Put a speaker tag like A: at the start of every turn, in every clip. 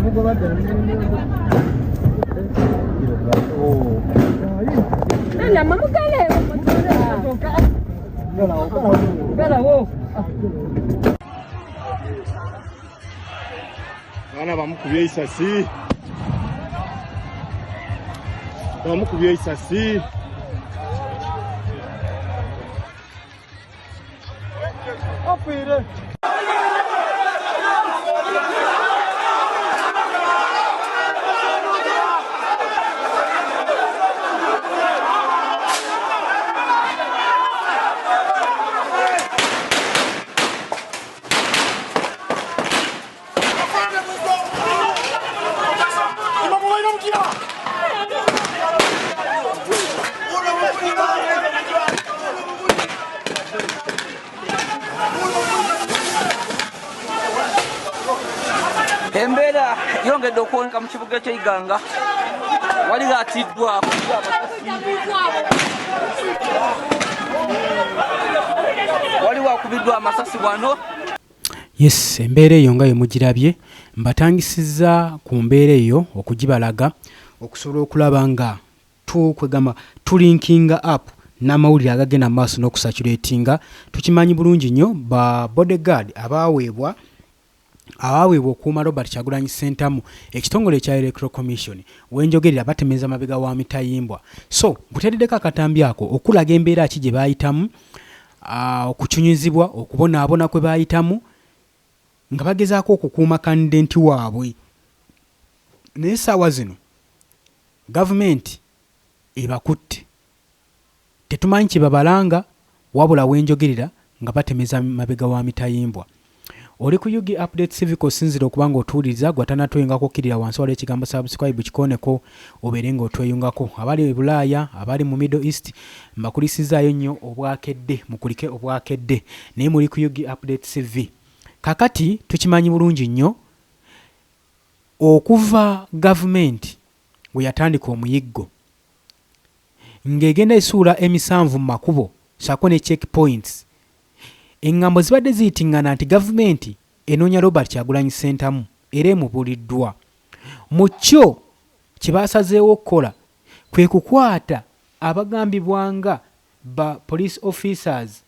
A: Baana bamukubye eisasi, bamukubye eisasi. Afiire.
B: Embeera yongedde okwoneka mu kibuga ky'e Iganga, waliwo atiddwa, waliwo akubiddwa amasasi wano.
C: Yes, embeera eyo nga yemugirabye, mbatangisizza ku mbeera eyo okugibalaga okusobola okulaba nga tukwegamba tulinkinga up n'amawulire agagenda mu maaso n'okucirculatinga. Tukimanyi bulungi nnyo, ba bodyguard abaweebwa okukuuma Robert Kyagulanyi Ssentamu, ekitongole ekya Electoral Commission, wenjogerera batemeza mabega wa mitayimbwa. So nkuteereddeko akatambi ako okulaga embeera ki gye baayitamu, okucunyizibwa, okubonaabona kwe baayitamu nga bagezaako okukuuma candidate waabwe. Naye essaawa zino gavumenti ebakutte, tetumanyi kye babalanga, wabula wenjogerera nga batemeza mabega wa mitayimbwa. Oli ku UG Update Civic, osinzira okuba nga otuwuliriza. Gwe atanatweyungako, kkirira wansi waliwo ekigambo "subscribe", kikooneko obeere nga otweyungako. Abali e Bulaaya, abali mu Middle East, mbakulisizaayo nnyo obwakedde, mukulike obwakedde. Naye muli ku UG Update CV. Kakati tukimanyi bulungi nnyo, okuva gavumenti we yatandika omuyiggo ng'egenda esuula emisanvu mu makubo ssaako ne check points, eŋŋambo zibadde ziyitiŋŋana nti gavumenti enoonya Robert Kyagulanyi Ssentamu era emubuliddwa. Mu kyo kye baasazeewo okukola kwe kukwata abagambibwa nga ba police officers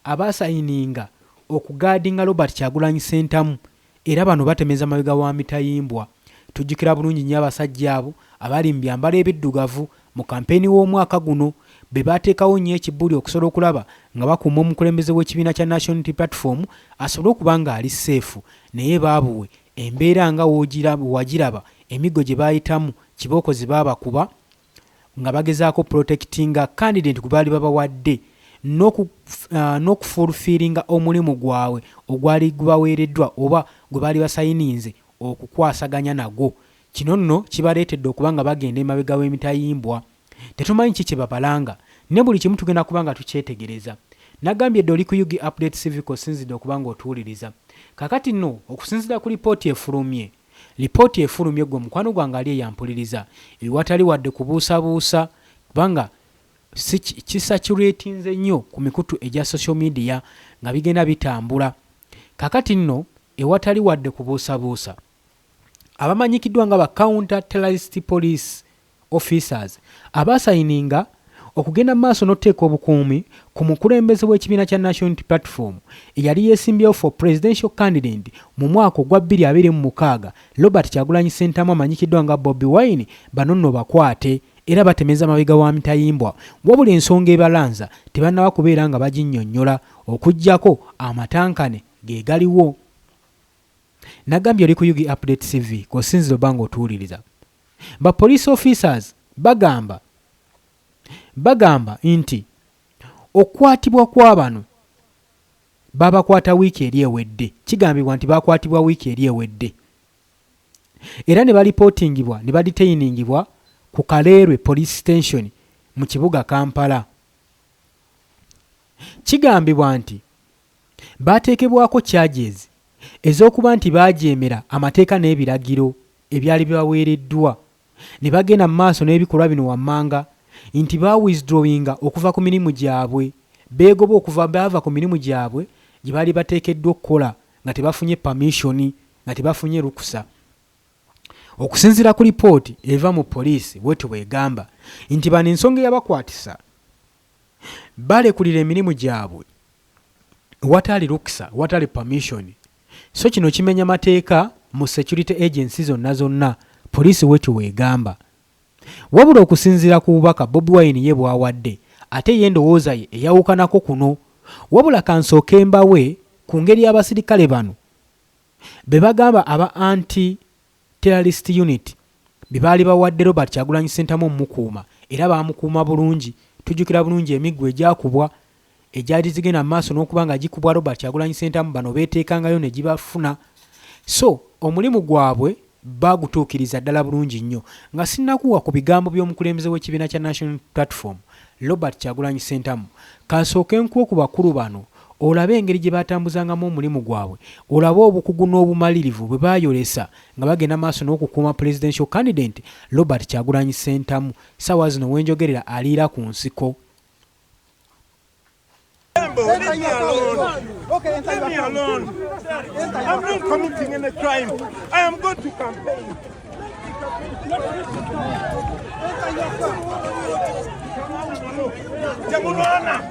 C: abaasayininga okugaadinga Robert Kyagulanyi Ssentamu, era bano batemeza mabega wa mitayimbwa. Tujjukira bulungi nnyo abasajja abo abali mu byambalo ebiddugavu mu kampeyini w'omwaka guno be baateekawo nnyo ekibuli okusobola okulaba nga bakuuma omukulembeze w'ekibiina kya National Unity Platform asobole okuba ng'ali safe. Naye baabuwe embeera nga wagiraba, emiggo gye baayitamu, kibooko ze baabakuba nga bagezaako protectinga candidate gwe baali babawadde n'okufulfillinga omulimu gwabwe ogwali gubaweereddwa oba gwe baali basayininze okukwasaganya nagwo. Kino nno kibaleetedde okuba nga bagenda emabega w'emitayimbwa. Tetumanyi ki kye babalanga, ne buli kimu tugenda kuba nga tukyetegereza. Nagambye dda, oli ku UG Update Civic, osinzidde okuba nga otuwuliriza. Kakati nno okusinziira ku lipooti efulumye, lipooti efulumye, gwe mukwano gwange ali eyampuliriza, ewatali wadde kubuusabuusa, kubanga kicirculatinze nnyo ku mikutu egya social media nga bigenda bitambula. Kakati nno ewatali wadde kubuusabuusa, abamanyikiddwa nga ba counter terrorist police officers abaasayininga okugenda mu maaso n'okuteeka obukuumi ku mukulembeze w'ekibiina kya National Unity Platform eyali yeesimbyewo for presidential candidate mu mwaka ogwa 2026, Robert Kyagulanyi Ssentamu amanyikiddwa nga Bobi Wine, bano nno bakwate era batemeza mabega wa mitayimbwa. Wabula ensonga ebalanza tebannaba kubeera nga baginnyonnyola, okuggyako amatankane ge galiwo. Nagambye oli ku UG Update CV, k'osinzira oba ng'otuwuliriza. Ba police officers bagamba nti okukwatibwa kwa bano, babakwata wiiki eri ewedde. Kigambibwa nti bakwatibwa wiiki eri ewedde era ne balipootingibwa ne badetainingibwa ku Kaleerwe Police Station mu kibuga Kampala. Kigambibwa nti baateekebwako charges ez'okuba nti baajeemera amateeka n'ebiragiro ebyali bibaweereddwa ne bagenda mu maaso n'ebikolwa bino wammanga, nti baawithdrawinga okuva ku mirimu gyabwe, beegoba okuva, baava ku mirimu gyabwe gye baali bateekeddwa okukola nga tebafunye permission, nga tebafunye lukusa. Okusinziira ku lipooti eva mu poliisi bwetyo bw'egamba nti bano ensonga eyabakwatisa balekulira emirimu gyabwe wataali lukusa, wataali permission so kino kimenya mateeka mu security agency zonna zonna, poliisi bwetyo bw'egamba. Wabula okusinziira ku bubaka Bobi Wine ye bw'awadde ate ye endowooza ye eyawukanako kuno. Wabula kansooke mbawe ku ngeri abasirikale bano be bagamba aba Anti Terrorist Unit bye baali bawadde Robert Kyagulanyi Ssentamu omukuuma era baamukuuma bulungi. Tujjukira bulungi emiggo egyakubwa egyali zigenda mu maaso n'okuba nga gikubwa Robert Kyagulanyi Ssentamu bano beeteekangayo ne gibafuna. So omulimu gwabwe baagutuukiriza ddala bulungi nnyo. Nga sinnakuwa ku bigambo by'omukulembeze w'ekibiina kya National Unity Platform, Robert Kyagulanyi Ssentamu, kansooke nkuwe ku bakulu bano olabe engeri gye baatambuzangamu omulimu gwabwe, olabe obukugu n'obumalirivu bwe baayolesa nga bagenda maaso n'okukuuma Presidential Candidate Robert Kyagulanyi Ssentamu ssaawa zino wenjogerera aliira ku nsiko.
A: Leave me alone. Leave me alone. I'm not committing any crime. I am going to campaign. Temulwana.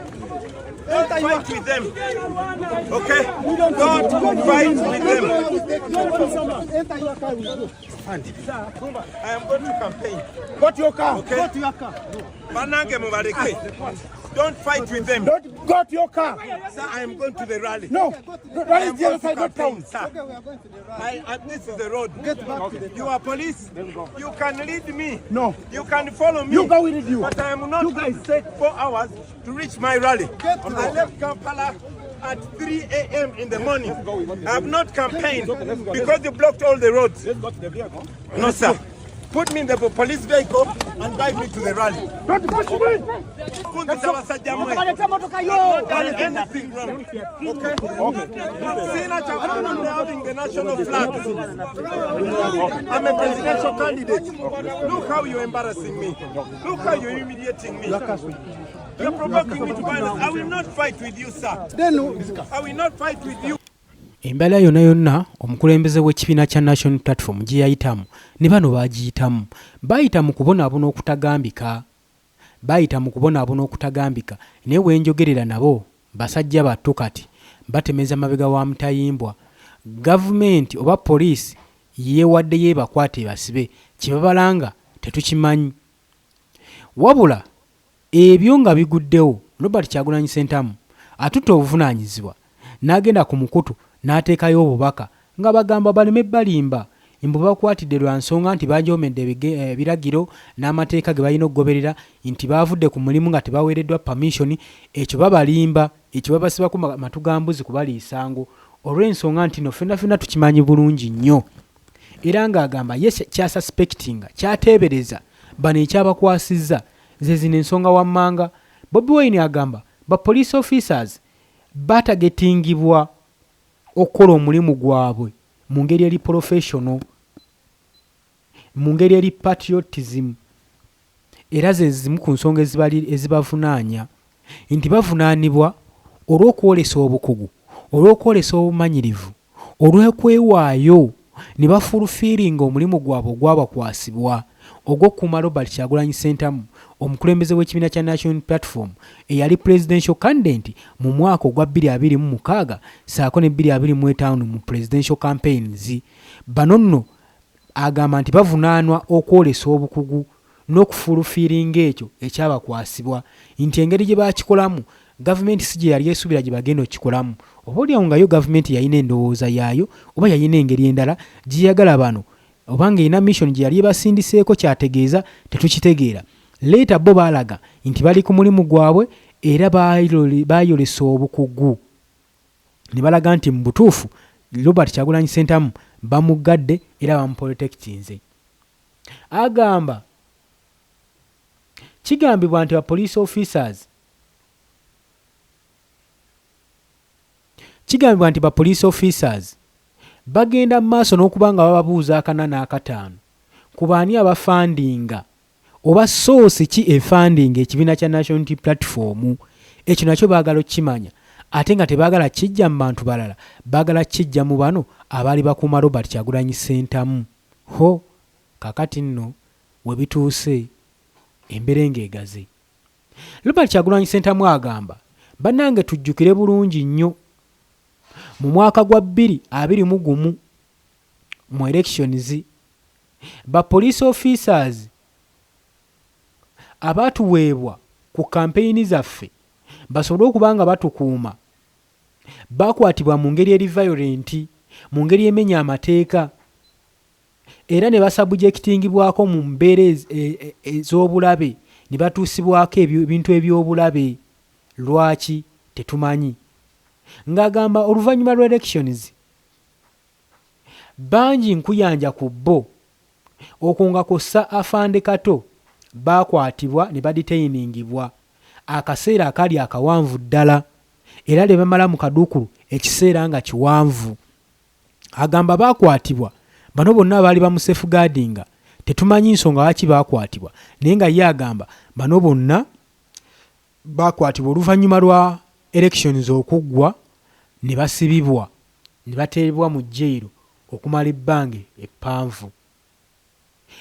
A: Don't fight with them. Okay? Don't fight with them. I am going to campaign.
D: Go to your car.
A: Okay.
D: Go to your car.
A: Banange mubaleke. Don't fight with them.
D: Don't go to your car.
A: Sir, I am going to the rally.
D: No. Rally is the other side, not town.
A: Sir. I, this is the road.
D: Get back to the
A: You are police. You can lead me.
D: No.
A: You can follow me.
D: You go with you.
A: But I am not
D: You guys.
A: take 4 hours to reach my rally.
D: Get to
A: I left Kampala at 3 a.m. in the morning. I have not campaigned because you blocked all the roads. No, sir. Put me in the police vehicle and drive me to the rally.
D: Don't push me.
A: Fundisa basajja mmwe.
D: Baleta motoka yo.
A: I've not done anything wrong. Okay? Sina cha I'm having the national flag. I'm a presidential candidate. Look how you're embarrassing me. Look how you're humiliating me. You're provoking me to violence. I will not fight with you, sir.
D: Then
A: I will not fight with you.
C: Embeera yonna yonna omukulembeze w'ekibiina kya National Platform gye yayitamu ne bano baagiyitamu. Baayita mu kubonaabona okutagambika, baayita mu kubonaabona okutagambika, naye we njogerera nabo basajja battu kati batemeza mabega wa mutayimbwa. Gavumenti oba poliisi yeewaddeyo ebakwate ebasibe, kye babalanga tetukimanyi. Wabula ebyo nga biguddewo, Robert Kyagulanyi Ssentamu atutte obuvunaanyizibwa n'agenda ku mukutu n'ateekayo obubaka nga bagamba baleme balimba mbu bakwatidde lwa nsonga nti bajoomedde ebiragiro n'amateeka ge balina okugoberera, nti baavudde ku mulimu nga tebaweereddwa permission. Ekyo babalimba, ekyo babasibako matu ga mbuzi kubaliisa ngo, olw'ensonga nti no ffenna ffenna tukimanyi bulungi nnyo. Era ng'agamba ye kyasuspectinga, kyateebereza bano ekyabakwasizza ze zino ensonga wammanga. Bobi Wine agamba ba police officers batargetingibwa okukola omulimu gwabwe mu ngeri eri professional, mu ngeri eri patriotism, era ze zimu ku nsonga ezibavunaanya nti bavunaanibwa olw'okwolesa obukugu, olw'okwolesa obumanyirivu, olw'okwewaayo ne bafulfillinga omulimu gwabwe ogwabakwasibwa ogw'okukuuma Robert Kyagulanyi Ssentamu, omukulembeze w'ekibiina kya National Platform eyali presidential candidate mu mwaka ogwa 2026 ssaako ne 2025 mu presidential campaigns. Bano nno agamba nti bavunaanwa okwolesa obukugu n'okufulfillinga ekyo ekyabakwasibwa, nti engeri gye bakikolamu gavumenti si gye yali esuubira gye bagenda okukikolamu. Oba oliawo nga yo gavumenti yalina endowooza yaayo oba yalina engeri endala gyeyagala bano, oba ng'erina mission gye yali ebasindiseeko, kyategeeza tetukitegeera. Leeta bo baalaga nti bali ku mulimu gwabwe era baayolesa obukugu ne balaga nti mu butuufu Robert Kyagulanyi Ssentamu bamuggadde era bamuprotectinze. Agamba kigambibwa nti ba police officers, kigambibwa nti ba police officers bagenda mu maaso n'okuba nga bababuuza akana n'akataano ku baani abafundinga oba source ki efundinga ekibiina kya National Unity Platform. Ekyo nakyo baagala okukimanya, ate nga tebaagala kijja mu bantu balala, baagala kijja mu bano abaali bakuuma Robert Kyagulanyi Ssentamu. Ho. Kaakati nno we bituuse emberenge egaze. Robert Kyagulanyi Ssentamu agamba, Bannange tujjukire bulungi nnyo mu mwaka gwa 2021 mu elections ba police officers abaatuweebwa ku kampeyini zaffe basobole okuba nga batukuuma bakwatibwa mu ngeri eri violent, mu ngeri emenya amateeka era ne basabujekitingibwako mu mbeera ez'obulabe ne batuusibwako ebintu eby'obulabe. Lwaki tetumanyi? Ng'agamba oluvannyuma lwa elections bangi nkuyanja ku bo okwo nga kw'ossa Afande Kato baakwatibwa ne badetainingibwa akaseera akaali akawanvu ddala era ne bamala mu kaduukulu ekiseera nga kiwanvu. Agamba baakwatibwa bano bonna abaali bamusafeguardinga tetumanyi nsonga lwaki baakwatibwa naye nga ye agamba bano bonna baakwatibwa oluvannyuma lwa elections okuggwa ne basibibwa ne bateebwa mu jjeyiro okumala ebbanga eppanvu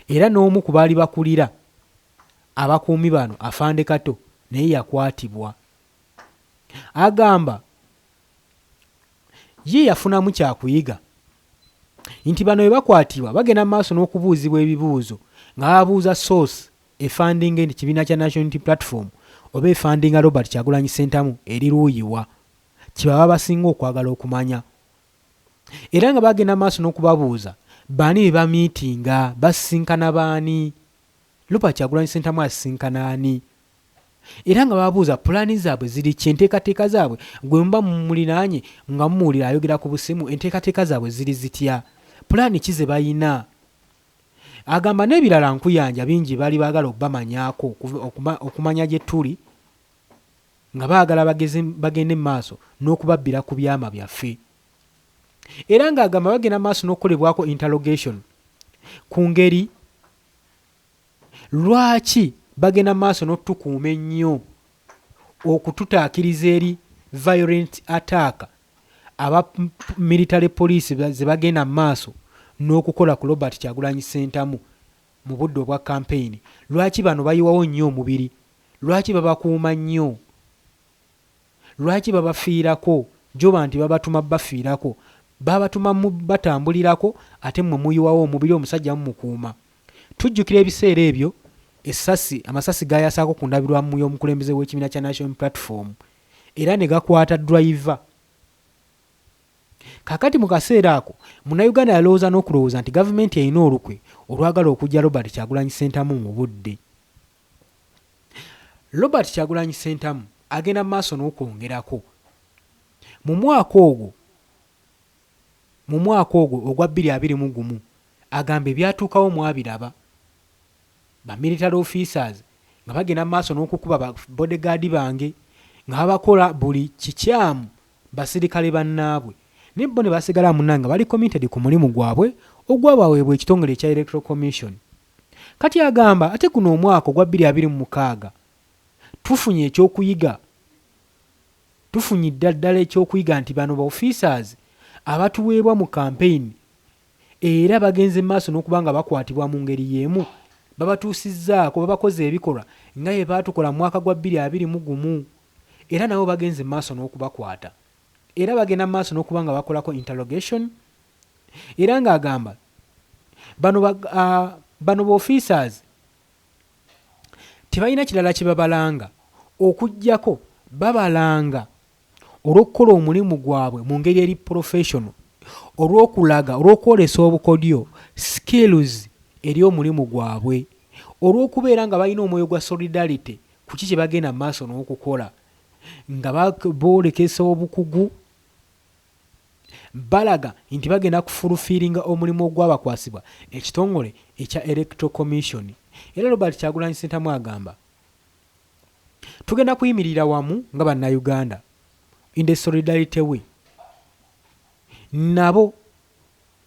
C: era n'omu ku baali bakulira abakuumi bano Afande Kato naye yakwatibwa. Agamba ye yafunamu kyakuyiga nti bano bwe bakwatibwa bagenda mu maaso n'okubuuzibwa ebibuuzo nga bababuuza source efandinga ekibiina kya National Unity Platform oba efandinga Robert Kyagulanyi Ssentamu eri luuyi wa kye baba basinga okwagala okumanya era nga bagenda maaso n'okubabuuza baani be bamiitinga, basisinkana baani, Robert Kyagulanyi Ssentamu asisinkana ani era nga bababuuza pulaani zaabwe ziri ki, enteekateeka zaabwe gwe muba mumulinaanye nga mumuwulira ayogera ku busimu enteekateeka zaabwe ziri zitya, pulaani ki ze balina. Agamba n'ebirala nkuyanja bingi baali baagala okubamanyaako okumanya gye tuli nga baagala bagende mu maaso n'okubabbira ku byama byaffe. Era ng'agamba bagenda mu maaso n'okukolebwako interrogation ku ngeri lwaki bagenda mu maaso n'okutukuuma ennyo okututaakiriza eri violent attack aba military police ze bagenda mu maaso n'okukola ku Robert Kyagulanyi Ssentamu mu budde obwa kampeyini. Lwaki bano bayiwawo nnyo omubiri? Lwaki babakuuma nnyo? Lwaki babafiirako? Gyoba nti babatuma bafiirako. Babatuma batambulirako ate mmwe muyiwawo omubiri omusajja mumukuuma. Tujjukira ebiseera ebyo essasi amasasi gaayasaako ku ndabirwamu y'omukulembeze w'ekibiina kya National Platform era ne gakwata driver. Kaakati mu kaseera ako Munnayuganda yalowooza n'okulowooza nti gavumenti erina olukwe olwagala okuggya Robert Kyagulanyi Ssentamu mu budde. Robert Kyagulanyi Ssentamu agenda mu maaso n'okwongerako mu mwaka ogwo mu mwaka ogwo ogwa 2021 agamba ebyatuukawo mwabiraba ba military officers nga bagenda mu maaso n'okukuba ba bodyguard bange nga babakola buli kikyamu basirikale bannaabwe naye bo ne basigala munnange nga bali committed ku mulimu gwabwe ogwabaweebwa ekitongole ekya Electoral Commission. Kati agamba ate guno omwaka ogwa 2026 tufunye ekyokuyiga tufunye ddala ekyokuyiga nti bano ba officers abatuweebwa mu campaign era bagenze mu maaso n'okuba nga bakwatibwa mu ngeri y'emu babatuusizzaako babakoze ebikolwa nga bye baatukola mu mwaka gwa 2021 era nabo bagenze mu maaso n'okubakwata era bagenda mu maaso n'okuba nga bakolako interrogation era ng'agamba bano ba, uh, bano ba officers tebalina kirala kye babalanga okuggyako babalanga olw'okukola omulimu gwabwe mu ngeri eri professional, olw'okulaga, olw'okwolesa obukodyo, skills, eri omulimu gwabwe, olw'okubeera nga balina omwoyo gwa solidarity ku ki kye bagenda mu maaso n'okukola, nga boolekesa obukugu, balaga nti bagenda kufulufiiringa omulimu ogwabakwasibwa ekitongole ekya Electoral Commission. Era Robert Kyagulanyi Ssentamu agamba. Tugenda kuyimirira wamu nga Bannayuganda in the solidarity way nabo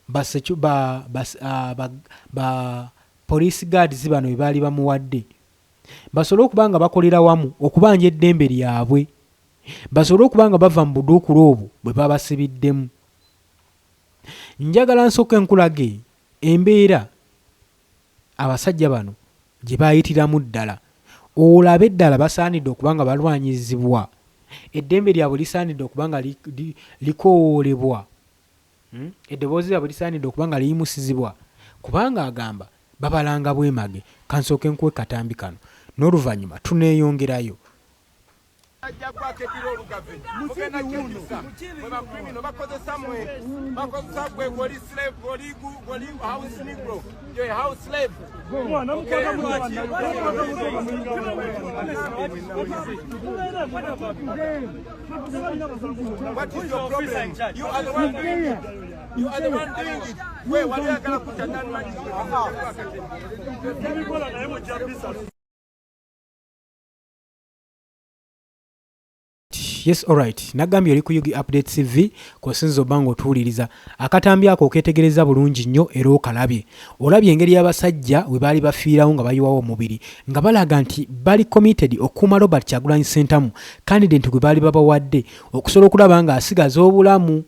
C: ba, ba, ba, uh, ba, ba police guards bano bebaali bamuwadde basobole okuba nga bakolera wamu okubanja eddembe lyabwe basobole okuba nga bava mu buduukulu obwo bwe babasibiddemu. Njagala nsooke nkulage embeera. abasajja bano gye baayitiramu ddala olabe ddala basaanidde okuba nga balwanyizibwa, eddembe lyabwe lisaanidde okuba nga likowoolebwa, eddoboozi lyabwe lisaanidde okuba nga liyimusizibwa kubanga agamba babalanga bwemage. Kansooke nkuwe katambi kano n'oluvannyuma tuneeyongerayo.
A: Ajja kwakedira olugave mugenda kyejjusa mwe ba criminal bakozesa mwe bakozesa gwe goli slave goli goli house negro you're a house slave. Okay. What is your problem? You are the one doing it. You are the one doing it. We wali oyagala kutta Dan Magic.
C: Yes, alright. Nagambye oli ku Yugi Update TV kw'osinza obba ng'otuwuliriza. Akatambi ako okeetegerezza bulungi nnyo era okalabye. Olabye engeri abasajja we baali bafiirawo nga bayiwawo omubiri nga balaga nti bali committed okukuuma Robert Kyagulanyi Ssentamu, candidate gwe baali babawadde okusobola okulaba ng'asigaza obulamu.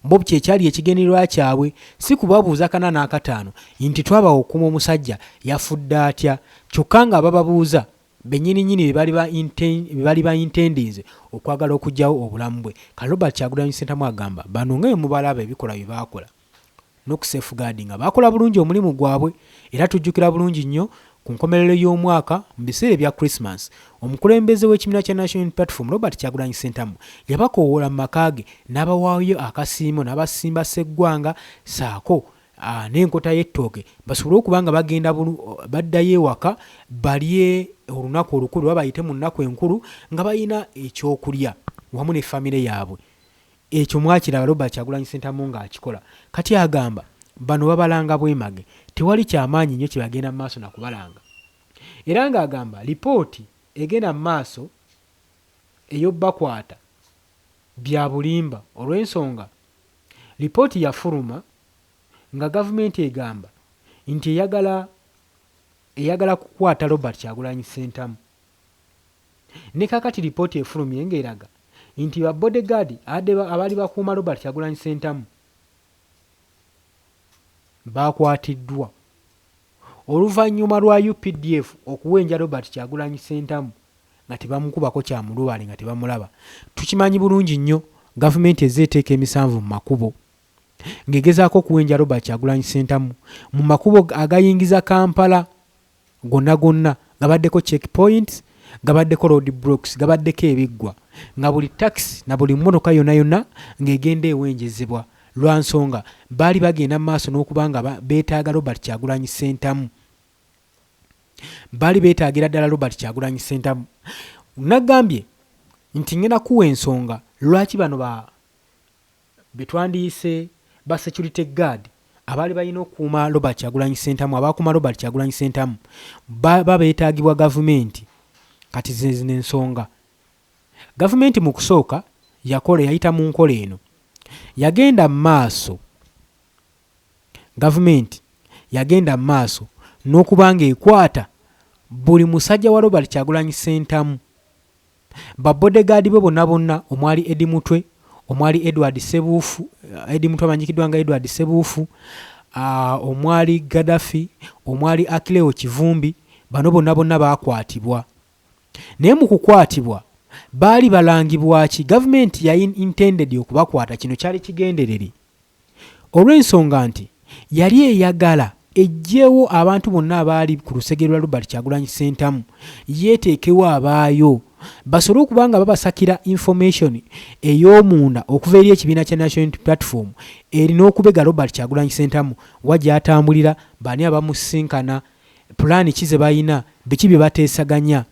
C: Bo kye kyali ekigendererwa kyabwe, si kubabuuza kana n'akataano nti twabawa okukuuma omusajja yafudde atya kyokka nga abababuuza Bennyini nnyini be baali ba be baali ba intendinze okwagala okuggyawo obulamu bwe. Kati Robert Kyagulanyi Ssentamu agamba bano nga bwe mubalaba ebikolwa bye baakola n'oku safeguardinga baakola bulungi omulimu gwabwe era tujjukira bulungi nnyo ku nkomerero y'omwaka mu biseera ebya Christmas omukulembeze w'ekibiina kya National Unity Platform Robert Kyagulanyi Ssentamu yabakoowoola mu maka ge n'abawaayo akasiimo n'abasimba sseggwanga ssaako n'enkota y'ettooke basobole okuba nga bagenda baddayo ewaka balye olunaku olukulu oba bayite mu nnaku enkulu nga balina ekyokulya wamu ne famire yaabwe. Ekyo mwakiraba Robert Kyagulanyi Ssentamu ng'akikola. Kati agamba bano babalanga bwemage, tewali kyamaanyi nnyo kye bagenda mu maaso na kubalanga. Era ng'agamba lipooti egenda mu maaso ey'obubakwata bya bulimba olw'ensonga lipooti yafuluma nga gavumenti egamba nti eyagala eyagala kukwata Robert Kyagulanyi Ssentamu. Ne kaakati lipooti efulumye ng'eraga nti ba bodegaadi abaali bakuuma Robert Kyagulanyi Ssentamu baakwatiddwa oluvannyuma lwa updf okuwenja Robert Kyagulanyi Ssentamu nga tebamukubako kya mulubaale nga tebamulaba. Tukimanyi bulungi nnyo gavumenti ezze eteeka emisanvu mu makubo ng'egezaako okuwenja Robert Kyagulanyi Ssentamu mu makubo agayingiza Kampala gonna gonna gabaddeko check points, gabaddeko road blocks, gabaddeko ebiggwa nga buli takisi na buli mmotoka yonna yonna ng'egenda ewenjezebwa lwa nsonga baali bagenda mu maaso n'okuba nga beetaaga Robert Kyagulanyi Ssentamu. Baali beetaagira ddala Robert Kyagulanyi Ssentamu. Nagambye nti ngenda kuwa ensonga lwaki bano ba be twandiyise ba security guard abaali balina okukuuma Robert Kyagulanyi Ssentamu abaakuuma Robert Kyagulanyi Ssentamu baba beetaagibwa gavumenti. Kati ze zino ensonga. Gavumenti mu kusooka yakola yayita mu nkola eno. Yagenda mu maaso Gavumenti yagenda mu maaso n'okuba ng'ekwata buli musajja wa Robert Kyagulanyi Ssentamu Ba bodegaadi be bonna bonna omwali Eddie Mutwe, omwali Edward Ssebuufu, Eddie Mutwe amanyikiddwa nga Edward Ssebuufu, omwali Gaddafi, omwali Akileo Kivumbi, bano bonna bonna baakwatibwa. Naye mu kukwatibwa baali balangibwa ki? Gavumenti ya intended okubakwata, kino kyali kigenderere. Olw'ensonga nti yali eyagala eggyewo abantu bonna abaali ku lusegere lwa Robert Kyagulanyi Ssentamu yeeteekewo abaayo basobole okuba nga babasakira information ey'omunda okuva eri ekibiina kya National Unity Platform erina okubega Robert Kyagulanyi Ssentamu wa gy'atambulira, baani abamusisinkana, pulaani ki ze balina, biki bye bateesaganya,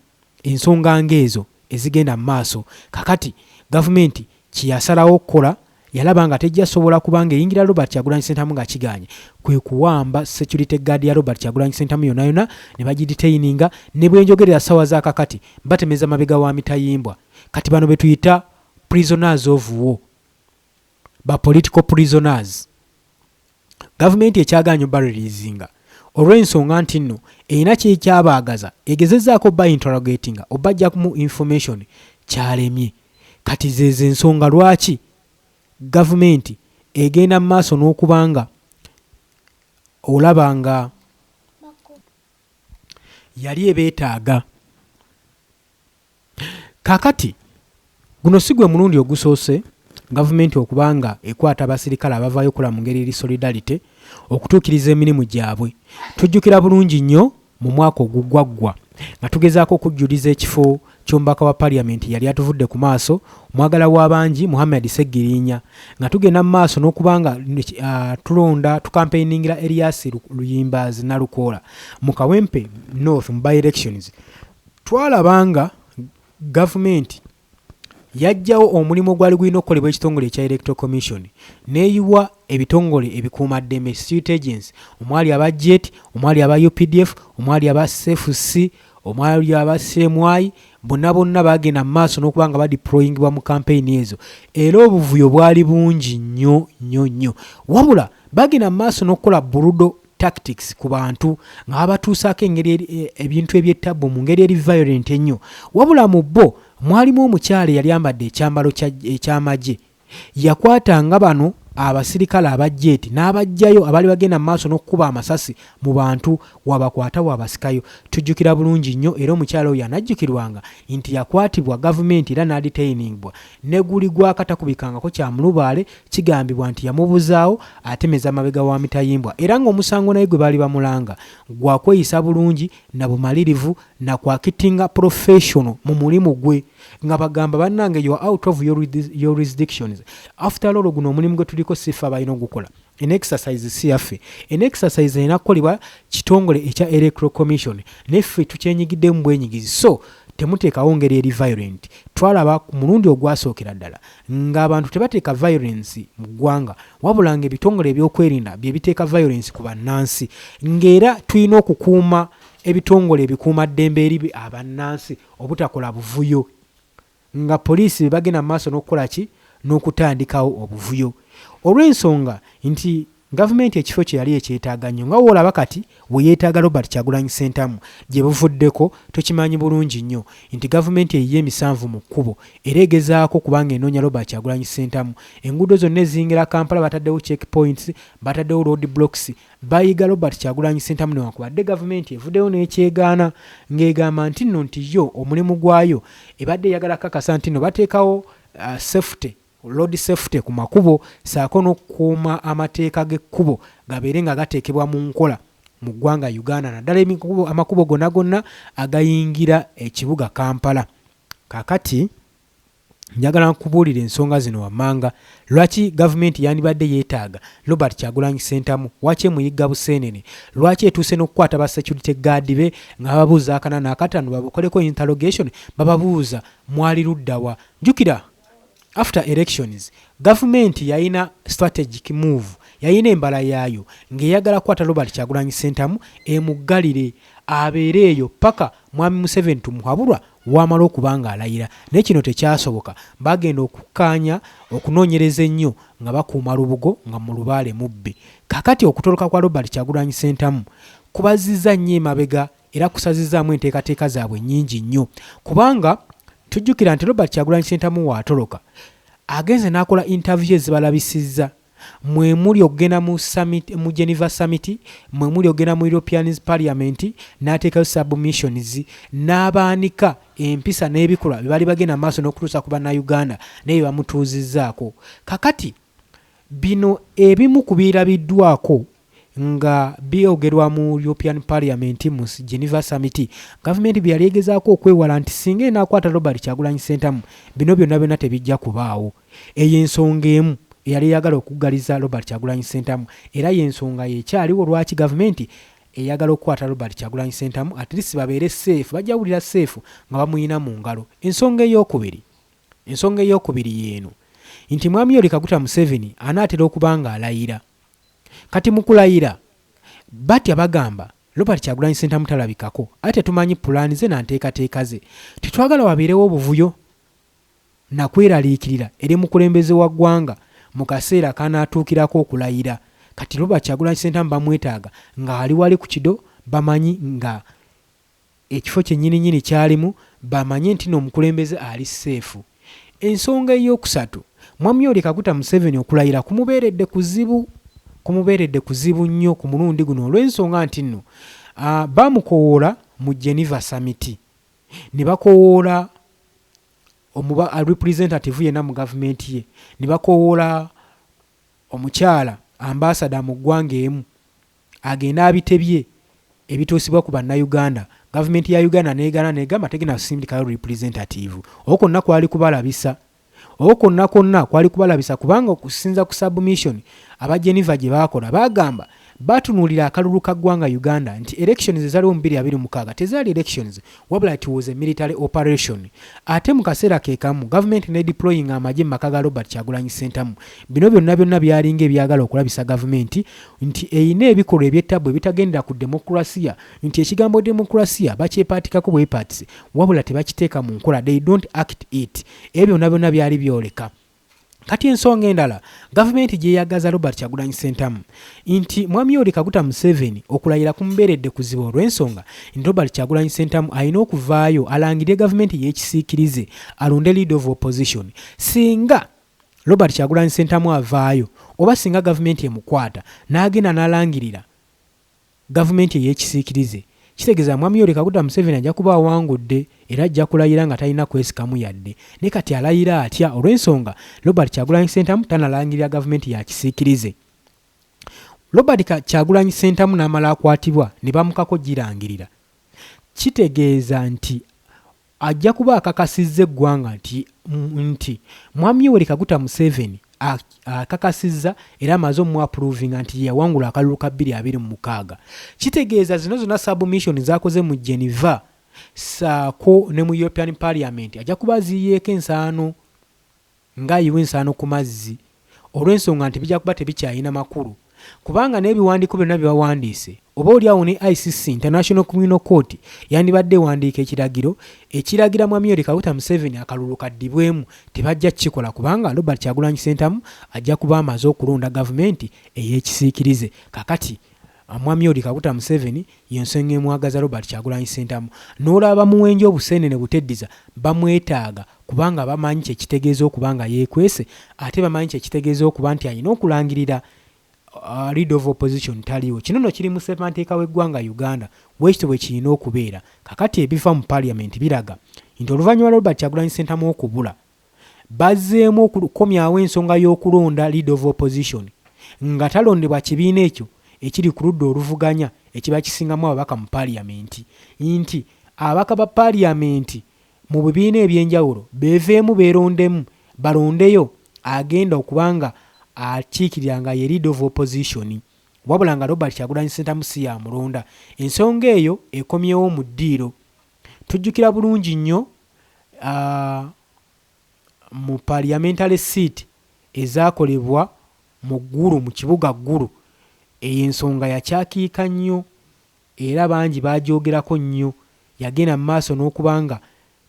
C: ensonga ng'ezo ezigenda mu maaso. Kakati gavumenti kye yasalawo okukola yalaba nga tejja sobola kuba ng'eyingira Robert Kyagulanyi Ssentamu nga kigaanye, kwe kuwamba security guard ya Robert Kyagulanyi Ssentamu yonna yonna ne bagidetaininga ne bwe njogerera ssaawa za kakati batemeza mabega wa mitayimbwa. Kati bano be tuyita prisoners of war, ba political prisoners. Gavumenti ekyagaanye obareleasinga olw'ensonga nti nno erina kyekyabaagaza egezezzaako oba interrogatinga obajjamu information kyalemye. Kati zeezo ensonga lwaki gavumenti egenda mu maaso n'okuba nga olaba nga. yali ebeetaaga. Kaakati guno si gwe mulundi ogusoose gavumenti okuba nga ekwata abasirikale abavaayo okukola mu ngeri eri solidarity okutuukiriza emirimu gyabwe. Tujjukira bulungi nnyo mu mwaka ogugwaggwa nga tugezaako okujjuliza ekifo ky'omubaka wa parliament yali atuvudde ku maaso omwagala w'abangi Muhammad Ssegiriinya nga tugenda mu maaso n'okuba nga tulonda tukampeiningira Erias Luyimbaazi Nalukoola mu Kawempe North mu by elections. Twalaba nga gavumenti yaggyawo omulimu ogwali gulina okukolebwa ekitongole ekya Electoral Commission n'eyiwa ebitongole ebikuumaddembe, security agency, omwali aba Jet, omwali aba updf, omwali aba SFC, omwali aba CMI, bonna bonna baagenda mu maaso n'okuba nga badeployingibwa mu kampeyini ezo era obuvuyo bwali bungi nnyo nnyo nnyo. Wabula baagenda mu maaso n'okukola brutal tactics ku bantu nga babatuusaako engeri ebintu eby'ettabbu mu ngeri eri violent ennyo. Wabula mu bo mwalimu omukyala eyali ayambadde ekyambalo eky'amagye. Yakwata nga bano abasirikale aba jet n'abaggyayo abaali bagenda mu maaso n'okukuba amasasi mu bantu wabakwata wabasikayo. Tujjukira bulungi nnyo era omukyala oyo anajjukirwanga nti yakwatibwa gavumenti era n'adetainingibwa ne guli gwaka takubikangako kya mulubaale. Kigambibwa nti yamubuzaawo atemeza mabega wa mitayimbwa era ng'omusango naye gwe baali bamulanga gwa kweyisa bulungi na bumalirivu na kwakitinga professional mu mulimu gwe nga bagamba bannange you are out of your jurisdictions after all guno omulimu gwe tuliko si ffe abalina ogukola. Eno exercise si yaffe. Eno exercise erina kukolebwa kitongole ekya Electoral Commission naye ffe tukyenyigiddemu bwenyigizi so temuteekawo ngeri eri violent. Twalaba ku mulundi ogwasookera ddala ng'abantu tebateeka violence mu ggwanga wabula ng'ebitongole ebyokwerinda bye biteeka violence ku bannansi ng'era tulina okukuuma ebitongole ebikuumaddembe eri abannansi obutakola buvuyo nga poliisi be bagenda mu maaso n'okukola ki n'okutandikawo obuvuyo olw'ensonga nti gavumenti ekifo kye yali ekyetaaga nnyo nga w'olaba kati we yeetaaga Robert Kyagulanyi Ssentamu gye buvuddeko tukimanyi bulungi nnyo nti gavumenti eyiye emisanvu mu kkubo era egezaako okuba ng'enoonya Robert Kyagulanyi Ssentamu. Enguudo zonna eziyingira Kampala bataddewo check points, bataddewo road blocks bayiga Robert Kyagulanyi Ssentamu newankubadde gavumenti evuddeyo n'ekyegaana ng'egamba nti nno nti yo omulimu gwayo ebadde eyagala kukakasa nti nno bateekawo safety Road safety ku makubo ssaako n'okukuuma amateeka g'ekkubo gabeere nga gateekebwa mu nkola mu ggwanga Uganda naddala amakubo gonna gonna agayingira ekibuga Kampala. Kaakati njagala nkubuulire ensonga zino wammanga lwaki gavumenti yandibadde yeetaaga Robert Kyagulanyi Ssentamu, waki emuyigga buseenene, lwaki etuuse n'okukwata ba security guard be nga bababuuza akana n'akataano babakoleko interrogation bababuuza mwali ludda wa? Jjukira After elections, gavumenti yalina strategic move, yalina embala yaayo ng'eyagala kukwata Robert Kyagulanyi Ssentamu emuggalire abeere eyo ppaka Mwami Museveni Tumuhaburwa w'amala okuba ng'alayira naye kino tekyasoboka. Baagenda okukkaanya okunoonyereza ennyo nga bakuuma lubugo nga mu lubaale mubbe. Kaakati okutoloka kwa Robert Kyagulanyi Ssentamu kubazzizza nnyo emabega era kusazizzaamu enteekateeka zaabwe nnyingi nnyo kubanga tujjukira nti Robert Kyagulanyi Ssentamu waatoloka agenze n'akola interview ezibalabisizza mwe muli okugenda mu summit, mu Geneva Summit, mwe muli okugenda mu European Parliament n'ateekayo submissions n'abaanika empisa n'ebikolwa bye baali bagenda maaso n'okutuusa ku Bannayuganda naye bye bamutuuzizzaako. Kakati bino ebimu ku birabiddwako Nga byogerwa mu European Parliament mu Geneva Summit, gavumenti bye yali egezaako okwewala nti singa enaakwata Robert Kyagulanyi Ssentamu, bino byonna byonna tebijja kubaawo. Eyo ensonga emu eyali eyagala okuggaliza Robert Kyagulanyi Ssentamu era y'ensonga ekyaliwo lwaki gavumenti eyagala okukwata Robert Kyagulanyi Ssentamu at least babeere safe, bajja wulira safe nga bamuyina mu ngalo. Ensonga ey'okubiri Ensonga ey'okubiri y'eno nti Mwami Yoweri Kaguta Museveni anaatera okuba ng'alayira. Kati mu kulayira batya bagamba Robert Kyagulanyi Ssentamu talabikako ate tetumanyi pulaani ze na nteekateeka ze. Tetwagala wabeerewo obuvuyo na kweraliikirira eri mukulembeze wa ggwanga mu kaseera k'anaatuukirako okulayira. Kati Robert Kyagulanyi Ssentamu bamwetaaga ng'ali wali ku kido bamanyi nga ekifo kyennyini nnyini ky'alimu bamanye nti no omukulembeze ali seefu. Ensonga ey'okusatu, Mwami Yoweri Kaguta Museveni okulayira kumubeeredde kuzibu, kumubeeredde kuzibu nnyo ku mulundi guno olw'ensonga nti nno Baamukowoola mu Geneva Summit ne bakowoola omuba representative yenna mu gavumenti ye, ne bakowoola omukyala ambasada mu ggwanga emu agende abitebye ebituusibwa ku Bannayuganda, gavumenti ya Uganda n'egaana n'egamba tegenda kusindikayo representative. Okwo kwonna kwali kubalabisa. Okwo kwonna kwonna kwali kubalabisa kubanga okusinza ku submission aba Geneva gye baakola baagamba batunuulira akalulu ka ggwanga Uganda nti elections ezaliwo mu 2026 tezaali elections wabula it was a military operation ate mu kaseera ke kamu gavumenti ne deployinga amagye mu maka ga Robert Kyagulanyi Ssentamu. Bino byonna byonna byalinga ebyagala okulabisa gavumenti nti erina ebikolwa eby'ettabbu ebitagendera ku demokulasiya nti ekigambo demokulasiya bakyepaatikako bwepaatisi wabula tebakiteeka mu nkola, they don't act it. Ebyo byonna byonna byali byoleka. Kati ensonga endala gavumenti gy'eyagaza Robert Kyagulanyi Ssentamu nti Mwami Yoweri Kaguta Museveni okulayira kumubeeredde kuzibu olw'ensonga nti Robert Kyagulanyi Ssentamu alina okuvaayo alangirire gavumenti ey'ekisiikirize alonde leader of opposition. Singa Robert Kyagulanyi Ssentamu avaayo oba singa gavumenti emukwata n'agenda n'alangirira gavumenti ey'ekisiikirize, kitegeeza Mwami Yoweri Kaguta Museveni ajja kuba awangudde era ajja kulayira nga talina kwesikamu yadde. Naye kati alayira atya olw'ensonga Robert Kyagulanyi Ssentamu tanalangirira gavumenti ya kisiikirize. Robert Kyagulanyi Ssentamu n'amala akwatibwa ne bamukaka ogirangirira, kitegeeza nti Ajja kuba akakasizza eggwanga nti nti Mwami Yoweri Kaguta Museveni akakasizza era amaze omu approvinga nti yeyawangula akalulu ka 2026. Kitegeeza zino zonna submission zakoze mu Geneva saako ne mu European Parliament ajja kuba aziyiyeeko ensaano. Ng'ayiwa ensaano ku mazzi, olw'ensonga nti bijja kuba tebikyalina makulu, kubanga n'ebiwandiiko byonna bye bawandiise, oba oli awo ne ICC, International Criminal Court, yandibadde ewandiika ekiragiro ekiragira Mwami Yoweri Kaguta Museveni akalulu kaddibwemu, tebajja kukikola kubanga Robert Kyagulanyi Ssentamu ajja kuba amaze okulonda gavumenti ey'ekisiikirize. Kaakati Mwami Yoweri Kaguta Museveni y'ensonga emwagaza Robert Kyagulanyi Ssentamu. N'olaba bamuwenja obuseenene buteddiza, bamwetaaga kubanga bamanyi kye kitegeeza okuba nga yeekwese ate bamanyi kye kitegeeza okuba nti alina okulangirira Leader of Opposition taliiwo. Kino nno kiri mu ssemateeka w'eggwanga Uganda bwekityo bwe kirina okubeera. Kakati ebiva mu parliament biraga nti oluvannyuma lwa Robert Kyagulanyi Ssentamu okubula, bazzeemu okukomyawo ensonga y'okulonda Leader of Opposition nga talondebwa kibiina ekyo ekiri ku ludda oluvuganya ekiba kisingamu ababaka mu parliament nti ababaka ba parliament mu bibiina eby'enjawulo beeveemu beerondemu balondeyo agenda okuba nga akiikirira nga ye Leader of Opposition wabula nga Robert Kyagulanyi Ssentamu si y'amulonda. Ensonga eyo ekomyewo mu ddiiro. Tujjukira bulungi nnyo mu Parliamentary seat ezaakolebwa mu Gulu mu kibuga Gulu, eyo ensonga yakyakiika nnyo era bangi baagyogerako nnyo, yagenda mu maaso n'okuba nga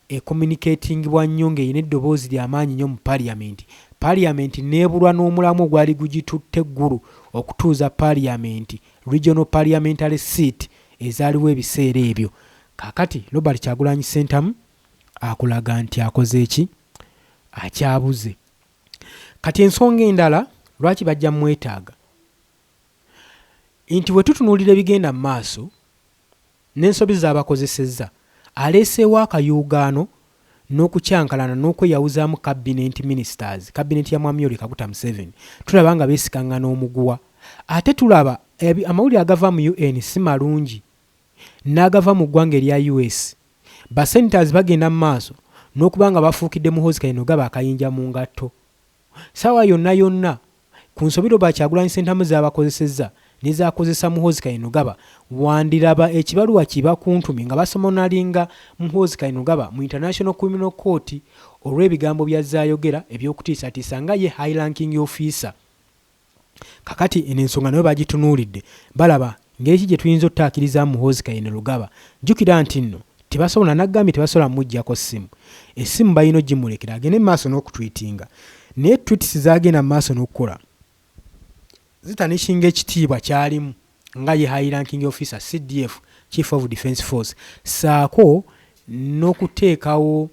C: ecommunicatingibwa nnyo ng'erina eddoboozi lya maanyi nnyo mu Parliament, Parliament n'ebulwa n'omulamwa ogwali gugitutte Gulu okutuuza Parliament, Regional Parliamentary seat ezaaliwo ebiseera ebyo. Kaakati Robert Kyagulanyi Ssentamu akulaga nti akoze ki? Akyabuze. Kati ensonga endala lwaki bajja mumwetaaga nti bwe tutunuulira ebigenda mu maaso n'ensobi z'abakozesezza, aleeseewo akayuugaano n'okukyankalana n'okweyawuzaamu Cabinet Ministers, Cabinet ya Mwami Yoweri Kaguta Museveni, tulaba nga beesikangana omuguwa. Ate tulaba amawulire agava mu UN si malungi n'agava mu ggwanga erya US. Ba Senators bagenda mu maaso n'okuba nga bafuukidde Muhoozi Kainerugaba akayinja mu ngatto. Ssaawa yonna yonna, ku nsobi Robert Kyagulanyi Ssentamu z'abakozesezza ne z'akozesa Muhoozi Kainerugaba, wandiraba ekibaluwa ki bakuntumye nga basomonalinga Muhoozi Kainerugaba mu International Criminal Court olw'ebigambo by'azze ayogera eby'okutiisatiisa nga ye High Ranking Officer. Kakati eno ensonga nayo bagitunuulidde balaba ngeri ki gyetuyinza ottaakirizaamu Muhoozi Kainerugaba. Jjukira nti nno tebasobola nagambye tebasobola mujjako ssimu. Essimu balina ogimulekera agende mu maaso n'okutwitinga. Naye tweets z'agenda mu maaso n'okukola zitanishinga ekitiibwa ky'alimu nga ye High Ranking Officer CDF, Chief of Defence Force, ssaako n'okuteekawo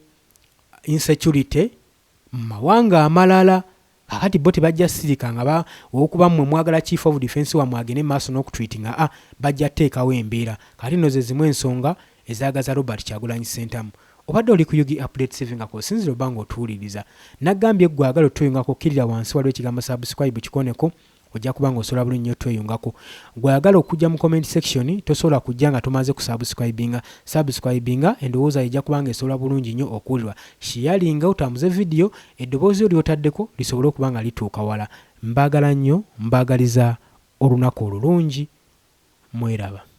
C: insecurity mu mawanga amalala. Kakati bo tebajja sirika nga ba olwokuba mmwe mwagala Chief of Defence wammwe agende mu maaso n'okutweetinga a bajja teekawo embeera. Kakati nno ze zimu ensonga ezaagaza Robert Kyagulanyi Ssentamu. Obadde oli ku Ug Updates TV nga kw'osinziira obba ng'otuwuliriza. Nagambye ggwe agala otweyungako kkirira wansi waliwo ekigambo subscribe kikooneko ojja kuba ng'osobola bulungi nnyo otweyungako. Ggwe ayagala okujja mu comment section tosobola kujja nga tomaze kusubscribinga. Subscribinga endowooza yo ejja kuba ng'esobola bulungi nnyo okuwulirwa. Shiyalinga otambuze vidiyo eddoboozi lyo ly'otaddeko lisobole okuba nga lituuka wala. Mbaagala nnyo, mbaagaliza olunaku olulungi. Mweraba.